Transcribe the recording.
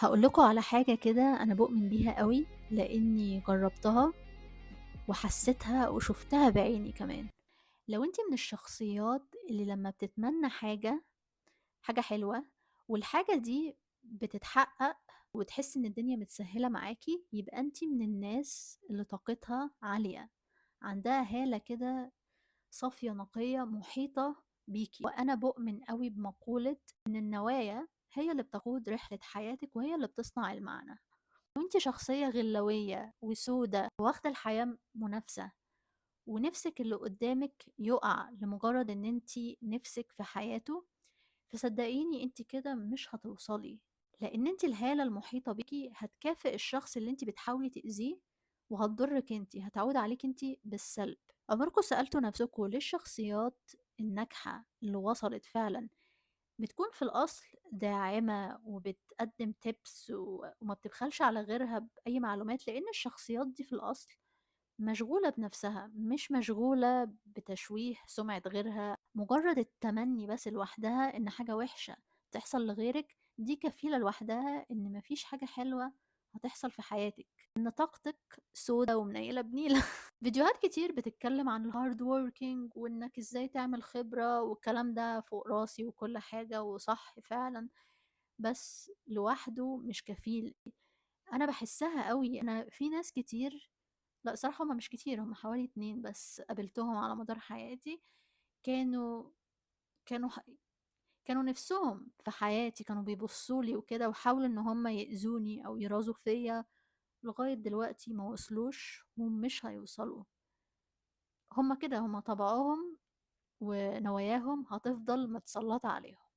هاقول لكم على حاجة كده أنا بؤمن بيها أوي، لإني جربتها وحسيتها وشُفتها بعيني كمان. لو أنتِ من الشخصيات اللي لمّا بتتمنى حاجة، حاجة حلوة، والحاجة دي بتتحقق وتحسي إن الدنيا متسهّلة معاكِ، يبقى أنتِ من الناس اللي طاقتها عالية، عندها هالة كده صافية نقية محيطة بيكِ. وأنا بؤمن أوي بمقولة إن النوايا هي اللي بتقود رحلة حياتِك وهي اللي بتصنع المعنى. لو أنتِ شخصية غلّوية وسودة واخدة الحياة منافسة، ونِفْسِك اللي قدّامِك يُقع لمجرد إن أنتِ نِفْسِك في حياته، فصدقيني أنتِ كده مش هتوصلي، لإن أنتِ الهالة المحيطة بيكِ هتكافئ الشخص اللي أنتِ بتحاولي تأذيه وهتضرِّك أنتِ، هتعود عليكِ أنتِ بالسلب. عمركم سألتوا نفسكم ليه الشخصيات الناجحة اللي وصلت فعلًا بتكون في الأصل داعمة وبتقدم tips وما بتبخلش على غيرها بأي معلومات؟ لإن الشخصيات دي في الأصل مشغولة بنفسها، مش مشغولة بتشويه سمعة غيرها. مجرد التمني بس لوحدها إن حاجة وحشة تحصل لغيرِك دي كفيلة لوحدها إن ما فيش حاجة حلوة هتحصل في حياتِك، إن طاقتِك سودا ومنيلة بنيلة. فيديوهات كتير بتتكلم عن الhard working وإنك إزاي تعمل خبرة والكلام ده فوق راسي وكل حاجة وصح فعلًا، بس لوحده مش كفيل. أنا باحسها أوي، أنا في ناس كتير، لأ الصراحة هُم مش كتير، هُم حوالي 2 بس قابلتهم على مدار حياتي، كانوا كانوا ح كانوا نِفْسهم في حياتي، كانوا بيبصّوا لي وكده وحاولوا إن هُم يأذوني أو يرازوا فيّا، لغاية دلوقتي ما وصلوش ومش هيوصلوا. هُم كده، هُم طبعهم ونواياهم هتفضل متسلّطة عليهم.